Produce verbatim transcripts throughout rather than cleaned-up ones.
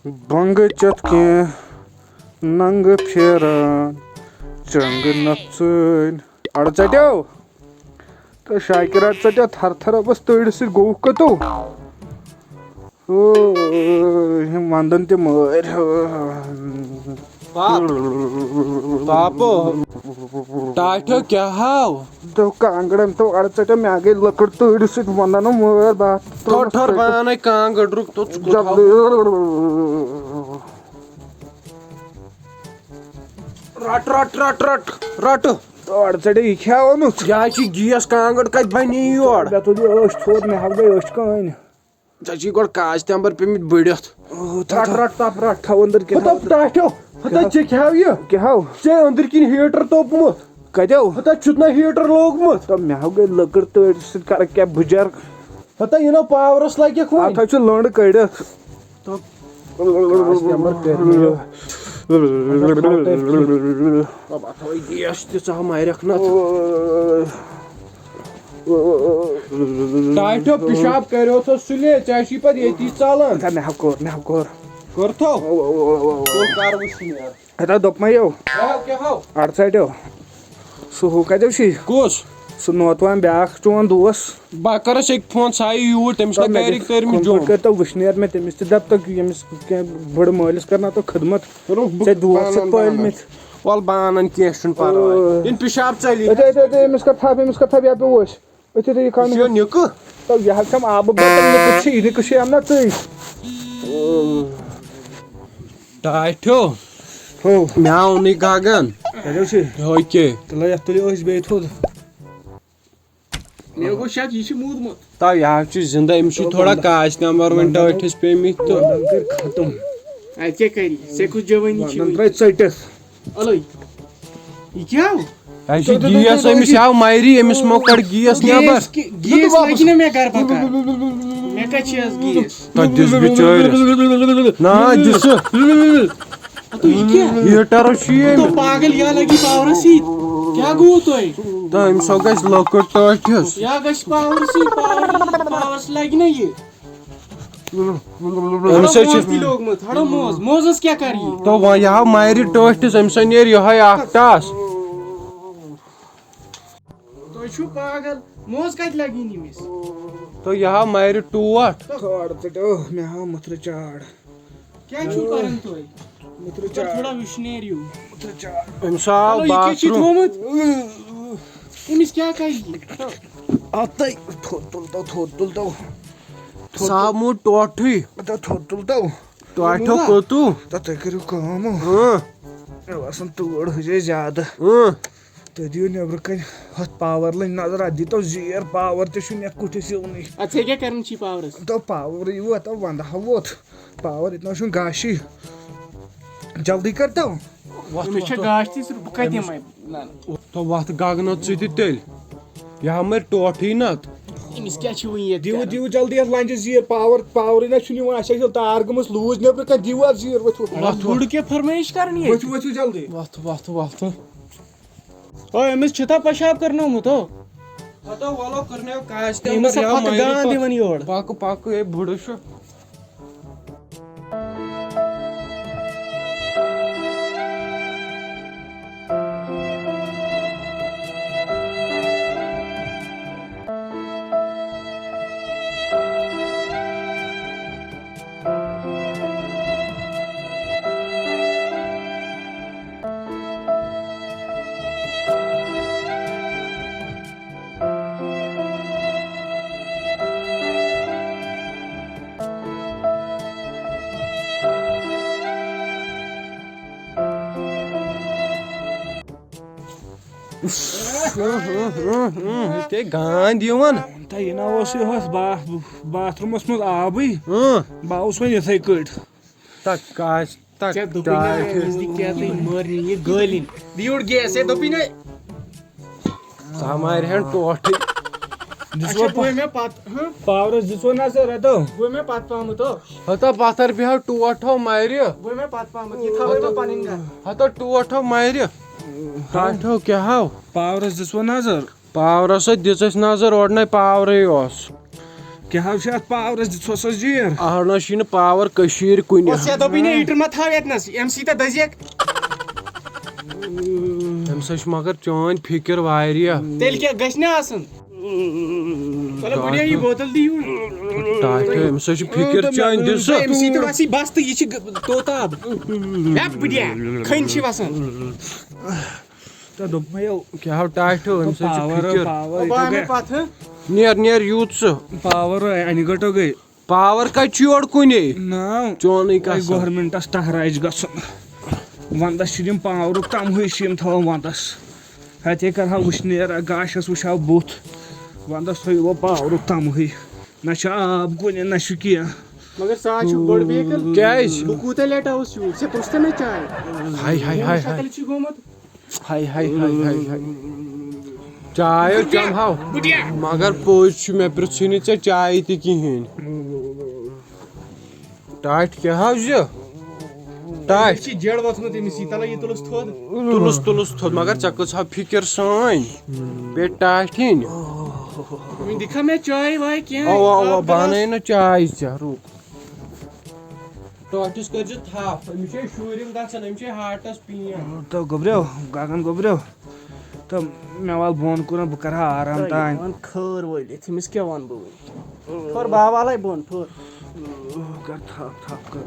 بنٛگہٕ چٮ۪تھ کینٛہہ ننٛگہٕ پھیران، چنٛگہٕ نژٲنۍ۔ اَڑٕ ژَٹیو۔ تہٕ شاکر اَڑٕ ژَٹیو تھر تھر، بس تۭرِ سۭتۍ گوٚو کتو۔ او، یِم ونٛدن تہِ مٲرۍ۔ پاپ-، پاپو، ٹاٹھیو کیٛاہ ہاو؟ دوٚپ کانٛگٕرن تو اَڑٕ ژَٹیو، مےٚ گٔے لٔکٕر تۭرِ سۭتۍ ونٛدن مٲرۍ۔ بہٕ ٹھوٚر ٹھوٚر پانے کانٛگٕر، رُک تو ژٕ کوٚت ہاو؟ رٹ، رٹ، رٹ، رٹ، رٹ۔ تور ژےٚ یہِ کھیٛاومُت۔ یہِ حظ چھِ گیس کانٛگٕر، کَتہِ بَنہِ یہِ یور؟ مےٚ تُل یہِ أچھ تھوٚد، مےٚ ہاو گٔے أچھ کٲنۍ۔ ژےٚ چھِ گۄڈٕ کاج تٮ۪مبر پیٚمٕتۍ بٔڑِتھ۔ اوہ، تھَو، رٹ، تھَو۔ رٹ، تھَو أنٛدٕرۍ کِنۍ۔ ہَتو ٹاٹھیو، ہَتو کیٛاہ؟ ژےٚ کھیٛاو یہِ؟ کیٛاہ ہاو؟ ژےٚ أنٛدٕرۍ کِنۍ ہیٖٹر توٚپمُت۔ کَتیو؟ ہَتو چھُتھ نہ ہیٖٹر لوگمُت۔ تہٕ مےٚ ہاو گٔے لٔکٕر تۭرِ سۭتۍ، کَرٕ کیٛاہ بٕجَر؟ ہَتو یہِ نہ پاورَس لَگٮ۪کھ وۄنۍ۔ اَتھ حظ چھُ لٔنٛڈ کٔڑِتھ۔ تہٕ کاش نمبر کٔرۍ مےٚ۔ بابا، تھاوَے گیس تہِ ژاہ مارٮ۪کھ نَتہٕ۔ ٹاٹھیو پِشاب کَریو تھو سُلے، ژےٚ چھُے پَتہٕ ییٚتی ژَلان۔ اچھا، مےٚ ہا کوٚر، مےٚ ہا کوٚر۔ کوٚر تھو؟ کوٚر کَر وٕچھ مےٚ۔ ہتا دوٚپمَے یو۔ کیٛاہ ہو، کیٛاہ ہو؟ اَڑٕ ژَٹیو۔ سُہ ہُہ کَتیو چھُے؟ کُس؟ سُہ نوتوان بیٛاکھ چون دوس۔ بہٕ کَرَس أکۍ فون، سُہ آیہِ یوٗرۍ، تٔمِس چھِنہ گَرِکۍ تٔرۍ مٕتۍ جوٚم۔ کٔرۍ تو وٕشنیر مےٚ، تٔمِس تہِ دَپ تو ییٚمِس کینٛہہ بٔڑٕ مٲلِس کَرنا تو خدمت۔ روٚف بہٕ ژےٚ دوس چھِ پانَن پٲلۍ مٕتۍ۔ وَلہٕ بہٕ اَنَن، کینٛہہ چھُنہٕ پَرواے۔ ٲں۔ یِنہٕ پِشاب ژَلی۔ أتھے، أتھے، أتھے، أمِس کَر تھَپھ، أمِس کَر تھَپھ، یَپہٕ اوس۔ أتھے، أتھے، یہِ یہِ کَڑنہٕ۔ چھُ نِکہٕ۔ تو یہِ حظ چھَم آبہٕ بوتل، نِکہٕ چھِ، یہِ نِکہٕ چھِ اَنان ژٕے۔ ٹاٹھیو۔ ہو۔ مےٚ آو نہٕ گگن۔ کَتیو چھِ؟ یِہوٚے کہِ۔ تُلو یَتھ تُلِو أسۍ بیٚیہِ تھوٚد۔ مےٚ گوٚو شک، یہِ چھُ موٗدمُت۔ تَو یہِ حظ چھُ زِندٕ، أمِس چھُ تھوڑا کاژِ نمبر وۄنۍ ٹٲٹھِس پیٚمٕتۍ تہٕ۔ ونٛدن کٔرۍ ختم۔ اَتہِ کیٛاہ کَرِ؟ ژےٚ کُس جوٲنی چھِ ونٛدن وٕنہِ؟ ترٛٲے ژٔٹِتھ۔ الے۔ یہِ کیٛاہ آو؟ اَسہِ چھُ تُہۍ، تُہۍ، گیس، تُہۍ، أمِس تُہۍ، آو مَرِ، أمِس مۄکَر گیس نٮ۪بر۔ گیس کہِ-، گیس لَگہِ نہ مےٚ گَرٕ بَکار۔ مےٚ کَتہِ چھِ حظ گیس؟ تَتھ دِس بِچٲرِس۔ نا، دِسہٕ۔ ہتو، یہِ کیٛاہ؟ ہیٖٹر چھُ یہِ۔ تو پاگل، یا لگی پاورس سۭتۍ۔ کیٛاہ گوٚو تۄہہِ؟ تہٕ أمِس ہا گژھِ لۄکُٹ ٹٲٹھِس۔ یا گژھِ پاورس سۭتۍ، پاور، پاورس لگہِ نہ یہِ۔ أمِس ہا چھِ موز تہِ لوگمُت، ہڑو موز، موزس کیٛاہ کر یہِ؟ تو وۄنۍ یہِ ہا مارِ ٹٲٹھِس، أمِس ہا نیرِ یِہوٚے اکھ ٹس۔ تُہۍ چھِو پاگل، موز کتہِ لگہِ یِنۍ أمِس؟ تو یہِ ہا مارِ ٹوٹھ۔ تھوڑ ژٔٹِو، مےٚ ہا مُتھرٕ چاڑ۔ کیٛاہ چھِو کران تُہۍ؟ مُترٕ تُہۍ چاے۔ تھوڑا وٕشنیر ہیوٗ۔ مُترٕ چاے۔ أمِس آو چلو، یہِ کیٛاہ چھُ باتھ روٗم۔ تھوٚومُت؟ أمِس کیٛاہ کرِ یہِ؟ اَتَے تھوٚد تُل تو، تھوٚد تُل تو۔ تھوٚد سُہ آو تُل۔ موٗد ٹوٹھٕے۔ تہٕ تھوٚد تُل تو۔ ٹوٹھو کوٚتوٗ؟ تہٕ تُہۍ کٔرِو کٲم۔ اۭں۔ مےٚ باسان تۭر ہُجے زیادٕ۔ اۭں۔ تُہۍ دِیِو نیٚبرٕ کَنۍ ہۄتھ پاوَر لٲنۍ نظر، اَتھ دیٖتو زیٖر، پاوَر تہِ چھُنہٕ یَتھ کُٹھِس یِونٕے۔ اَدٕ ژےٚ کیٛاہ کَرُن چھی پاورَس؟ تو پاوَرٕے ووت، تو وَندٕ ہا ووت۔ پاوَر ییٚتہِ نہ چھُنہٕ گاشٕے۔ جلدی کَر تو۔ وۄتھ، أمِس چھےٚ وۄتھ، گاش تہِ، بہٕ کَتہِ أمِس، یِمَے؟ نہ، نہ۔ تو وۄتھ گگنہٕ ژٕ تہِ تیٚلہِ۔ یہِ ہا مَرِ ٹوٹھٕے نَتہٕ۔ أمِس کیٛاہ چھُ وٕنہِ ییٚتہِ دِیِو، کَرُن؟ دِیِو جلدی یَتھ لَنجَس زیٖر، پاوَر، پاورٕے نہ چھُنہٕ یِوان، اَسہِ چھِ تار گٔمٕژ لوٗز نیٚبرٕ کَنۍ، دِیِو اَتھ زیٖر، ؤتھِو۔ وۄتھ، وۄتھ۔ گُر کے فرمٲیِش کَرٕنۍ ییٚتہِ۔ ؤتھِو، ؤتھِو جلدی۔ وۄتھ، وۄتھ، وۄتھ۔ اوے، أمِس چھُ تا پشاب کرنومُت ہو؟ ہتو ولو کرنٲو کاش تہِ أمِس اندر ہا یاو پتہٕ مایرِ گان پتہٕ۔ دِوان یورٕ۔ پکہٕ پکہٕ اے بُڈٕ چھُ۔ یہِ تے گانٛد یِوان۔ تہٕ یہِ نہ اوس یہِ ہۄس با-، باتھ روٗمَس منٛز آبٕے۔ اۭں۔ بہٕ آوُس وۄنۍ یِتھَے کٔٹھۍ۔ تَک کاش، تَک ژےٚ دوٚپُے نہ کاش۔ مےٚ أمِس دِ کینٛہہ تہٕ یہِ مٲرِنۍ، یہِ گٲلِنۍ۔ دِ یوٗرۍ گیس، ہے دوٚپُے نہ۔ سا مارِ ہن ٹوٹھٕے۔ اچھا، دِژوا بہٕ مےٚ پتہٕ، ہاں؟ پاورس دِژوا نظر، رٹو؟ بہٕ مےٚ پتہٕ پامُت، ہو۔ ہتا پتھر بیہو ٹوٹھ ہو مارِ۔ بہٕ مےٚ پتہٕ پامُت، یہِ تھاوَے بہٕ پنٕنۍ گرٕ۔ ہتا ٹوٹھ ہو مارِ۔ ٹاٹھ ہو کیٛاہ ہو؟ پاورس دِژوا نظر؟ پاورس سۭتۍ دِژ اَسہِ نظر، اورٕ نَے پاورٕے اوس۔ کیٛاہ حظ چھُ اَتھ پاورَس؟ دِژہوس حظ جیر۔ اَہَن حظ، چھُنہٕ پاور کٔشیٖرِ کُنہِ۔ اوس یَتھ دوٚپُے نہ، heater مہ تھاو ییٚتنَس، اَمہِ سۭتۍ دَزیٚکھ۔ اَمہِ سۭتۍ چھُ مگر چٲنۍ فِکِر واریاہ۔ تیٚلہِ کیٛاہ گژھِ نہ آسُن؟ چلو، بڑھیا، یہِ بوتل دِ یور۔ تۄہہِ چھُ، أمِس حظ چھِ فِکِر چٲنۍ، دِ سا۔ أمۍ سٕے تہِ وَسی بَس تہٕ یہِ چھِ گ-، توتاب۔ ہے، بڑھیا، کھٔنۍ چھِ وَسان۔ تہٕ دوٚپمَے یو۔ کیٛاہ ہو ٹاٹھیو، أمِس حظ چھِ پاور، فِکِر۔ پاور، او، بہٕ اَنہٕ پَتہٕ۔ نیر، نیر، یوٗت سُہ۔ پاور اَنہِ گٔٹو گٔے۔ پاور کَتہِ چھُ یورٕ کُنے؟ نا۔ چونٕے وۄنۍ کَسَر۔ گورمنٹَس ٹہرا آسہِ گژھُن۔ وَندَس چھِ یِم پاورُک تَمہٕے چھِ یِم تھاوان وَندَس۔ ہَتے کَرٕہا وٕشنیر، گاشَس وٕچھِ ہا بُتھ۔ وَندَس تھٲیِو وۄنۍ پاورُک تَمہٕے۔ نہ چھُ آب کُنہِ، نہ چھُ کینٛہہ۔ مگر سُہ حظ چھُ بٔڑ بیکل۔ کیٛازِ؟ بہٕ کوٗتاہ لیٹ آوُس یوٗر؟ ژےٚ پرٛژھ تہٕ مےٚ چاے۔ ہاے، ہاے، ہاے، ہاے۔ شکل چھِ گوٚمُت۔ ہاے، ہاے، ہاے، ہاے، ہاے۔ چاے حظ چمہو۔ مگر پوٚز چھُ، مےٚ پرٛژھُے نہٕ ژےٚ چایہِ تہِ کِہیٖنۍ۔ ٹاٹھۍ کیٛاہ حظ یہِ؟ ٹاٹھۍ۔ أمِس چھِ جیڈ وۄتھمُت أمِس یی، تَلہ یہِ تُلُس تھوٚد۔ تُلُس، تُلُس تھوٚد، مگر ژےٚ کۭژاہ فِکِر سٲنۍ۔ بیٚیہِ ٹاٹھِنۍ۔ وۄنۍ دِکھا مےٚ چاے واے کینٛہہ؟ اَوا، اَوا، آب گلاس؟ بہٕ اَنَے نہٕ چاے ژےٚ، رُک۔ ٹاٹھِس کٔرۍزِ تھپھ، أمِس چھے شوٗرِم گژھان، أمِس چھے ہارٹَس پین۔ تہٕ گوٚبریو، گگن گوٚبریو، تہٕ مےٚ وَل بۄن کُن، بہٕ کَرٕ ہا آرام تہٕ تام۔ یِوان خٲر وٲلِتھ، أمِس کیٛاہ وَنہٕ بہٕ وۄنۍ؟ پھٔر بابا لَے بۄن، پھٔر۔ کَر تھپھ، تھپھ کَر۔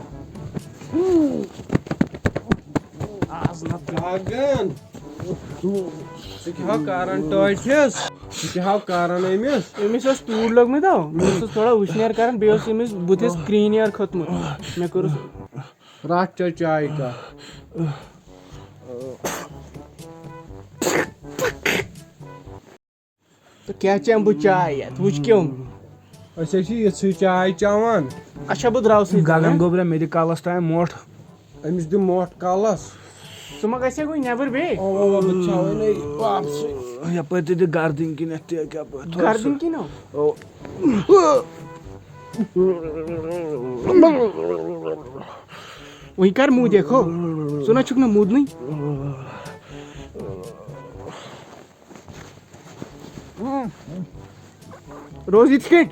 آز نہ۔ گگن۔ ژٕ کیٛاہ ہاو کران ٹٲٹھِس؟ ژٕ کیٛاہ ہاو کران أمِس؟ أمِس ٲس توٗر لٔگمٕژ، آو۔ مےٚ اوسُس تھوڑا وٕشنیر کران، بیٚیہِ اوس أمِس بٕتھِس کرٛہنیر کھوٚتمُت۔ مےٚ کوٚرُس۔ رَٹھ چا چاے کپ۔ تہٕ کیٛاہ چٮ۪مہٕ بہٕ چاے یَتھ؟ وٕچھ کیوٚم۔ أسۍ حظ چھِ یِژھٕے چاے چٮ۪وان۔ اچھا، بہٕ درٛاوسٕے گگن تَلہٕ۔ گوٚبرا، مےٚ دِ کَلَس تام مۄٹھ۔ أمِس دِ مۄٹھ کَلَس۔ ژٕ ما گژھکھ وۄنۍ نٮ۪بر بیٚیہِ؟ اَوا، اَوا، بہٕ تہِ چھَوَے نَے واپسٕے۔ یَپٲرۍ تہِ دِ گردٕنۍ کِنٮ۪تھ تہِ، یَپٲرۍ تھوٚد سُہ۔ گردٕنۍ کِنۍ ہو؟ او۔ وۄنۍ کر موٗدِکھ ہو؟ ژٕ نہ چھُکھ نہٕ موٗدنٕے۔ روز یِتھ کٔنۍ۔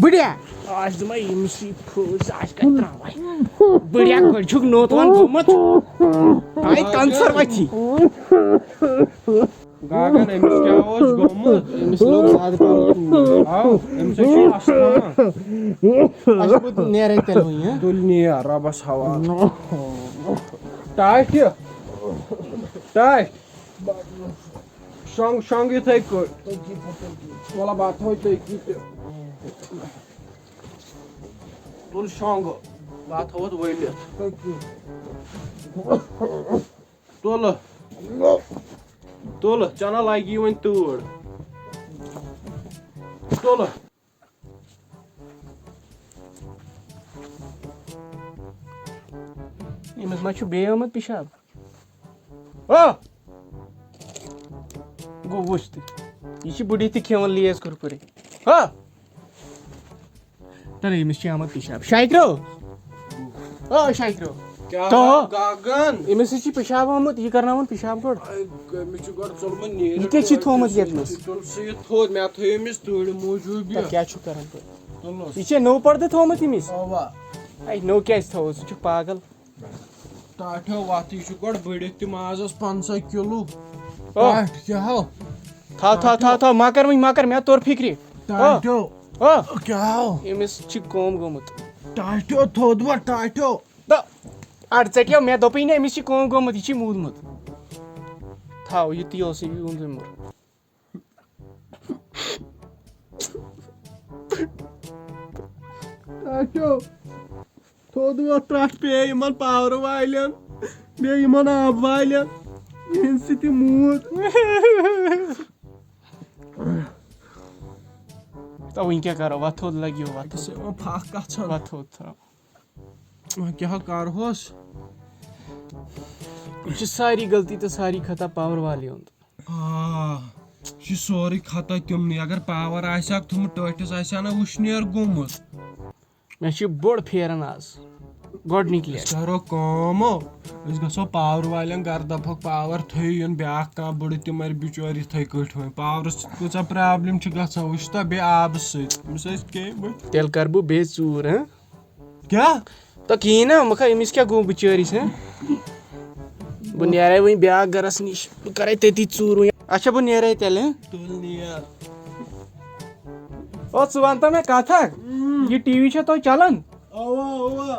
بٕڈیا۔ آز دِمے ییٚمِس یہِ پھوٗس، آز کَتہِ ترٛاوَے؟ بٕڈیا، گۄڈٕ چھُکھ نوتوان گوٚمُت۔ آے کَنسَر وَتھی۔ گاگن، أمِس کیٛاہ اوس گوٚمُت؟ أمِس لوٚگ زیادٕ پَہَم توٗر۔ آو، أمِس حظ چھُ اَستھما۔ اَسہِ کوٚت نیرے تیٚلہِ وۄنۍ، ہہ؟ تُلۍ نیر، رۄبَس حوالہٕ۔ ٹاٹھِ۔ ٹاٹھۍ۔ شۄنٛگ، شۄنٛگ یِتھَے کٲٹھۍ۔ وَلہٕ بہٕ تھاوَے تُہۍ کِتہِ۔ تُل شۄنٛگ۔ بہٕ تھاوَتھ ؤلِتھ۔ تُلہٕ۔ تُلہٕ، ژےٚ نہ لَگی وۄنۍ تۭر۔ تُلہٕ۔ أمِس ما چھُ بیٚیہِ آمُت پِشاب؟ ہا! گوٚو وٕچھ تہٕ، یہِ چھِ بٕڈی تہِ کھٮ۪وان لیز کُرکُرے۔ ہا! تَلہٕ، أمِس چھِ آمُت پِشاب۔ شاکرو! آ، شاکرو! کیٛاہ تو؟ گاگن؟ أمِس حظ چھِ پِشاب آمُت، یہِ کرناوُن پِشاب گۄڈٕ۔ اے، أمِس چھُ گۄڈٕ ژوٚلمُت نیٖرِتھ۔ یہِ کیٛاہ چھِ تھوٚمُت ییٚتنَس؟ تُل سا یہِ تھوٚد، مےٚ تھٲیِو أمِس تُلۍ موٗجوٗب یہِ۔ تَتھ کیٛاہ چھُ کران پَتہٕ؟ تُلُس۔ یہِ چھےٚ نوٚو پردٕ تھوٚمُت أمِس؟ اَوا۔ اے، نوٚو کیٛازِ تھوٚوُس؟ ژٕ چھُکھ پاگل۔ ٹاٹھیو وَتھ، یہِ چھُ گۄڈٕ بٔڑِتھ تہِ مازَس پنٛژاہ کِلوٗ۔ او۔ ٹاٹھ کیٛاہ ہو؟ تھاو، تھاو، تھاو، تھاو، مہ کر وۄنۍ، مہ کر، مےٚ توٚر فِکرِ۔ او۔ ٹاٹھیو۔ او۔ کیٛاہ ہو؟ أمِس چھِ کٲم گوٚمُت۔ ٹاٹھیو تھوٚد وۄتھ، ٹاٹھیو۔ تہٕ اَڑٕ ژَٹیو، مےٚ دوٚپُے نہ أمِس چھِ کٲم گوٚمُت، یہِ چھِ موٗدمُت۔ تھاو، یہِ تیٖل سا یہِ اوٚن تٔمۍ مُر۔ ٹاٹھیو، تھوٚد وۄتھ ترٛٹھ پیٚیہِ یِمن پاورٕ والٮ۪ن، بیٚیہِ یِمن آبہٕ والٮ۪ن، یِہنٛدِ سۭتۍ یہِ موٗد۔ تہٕ وۄنۍ کیٛاہ کرو؟ وۄتھ تھوٚد لگیو، وۄتھ اَتہِ چھِ یِوان پھکھ کَژھن۔ وۄتھ تھوٚد تھاو۔ وۄنۍ کیٛاہ ہا کَرہوس؟ یہِ چھِ ساری غلطی تہٕ ساری خطا پاور والے ہُنٛد۔ آ، یہِ چھُ سورُے خطا تِمنٕے۔ اگر پاور آسہِ ہاکھ تھوٚمُت، ٹٲٹھِس آسہِ ہا نہ وٕشنیر گوٚمُت۔ مےٚ چھُ بوٚڑ پھیران آز۔ گۄڈٕنِکی لَٹہِ۔ أسۍ کَرو کٲم، أسۍ گژھو پاور والٮ۪ن گرٕ، دَپہوکھ پاور تھٲیِو یُن بیٛاکھ کانٛہہ بٕڑٕ، تِم مَرِ بِچٲرۍ یِتھَے کٲٹھۍ وۄنۍ۔ پاورَس کۭژاہ پرٛابلِم چھِ گژھان، وٕچھ تہٕ بیٚیہِ آبہٕ سۭتۍ، أمِس ٲسۍ کیٚمۍ ؤتھۍ۔ تیٚلہِ کَرٕ بہٕ بیٚیہِ ژوٗر، ہہ؟ کیٛاہ؟ تہٕ کِہیٖنۍ نہ، مَہ کھا، أمِس کیٛاہ گوٚو بِچٲرِس، ہہ؟ بہٕ نیرے وۄنۍ بیٛاکھ گَرَس نِش، بہٕ کَرَے تٔتی ژوٗر وۄنۍ۔ اچھا، بہٕ نیرے تیٚلہِ، ہہ؟ تُل نیر۔ او، ژٕ وَن تہٕ مےٚ کَتھ اَکھ، یہِ ٹی وی چھا تۄہہِ چَلان؟ اَوا، اَوا۔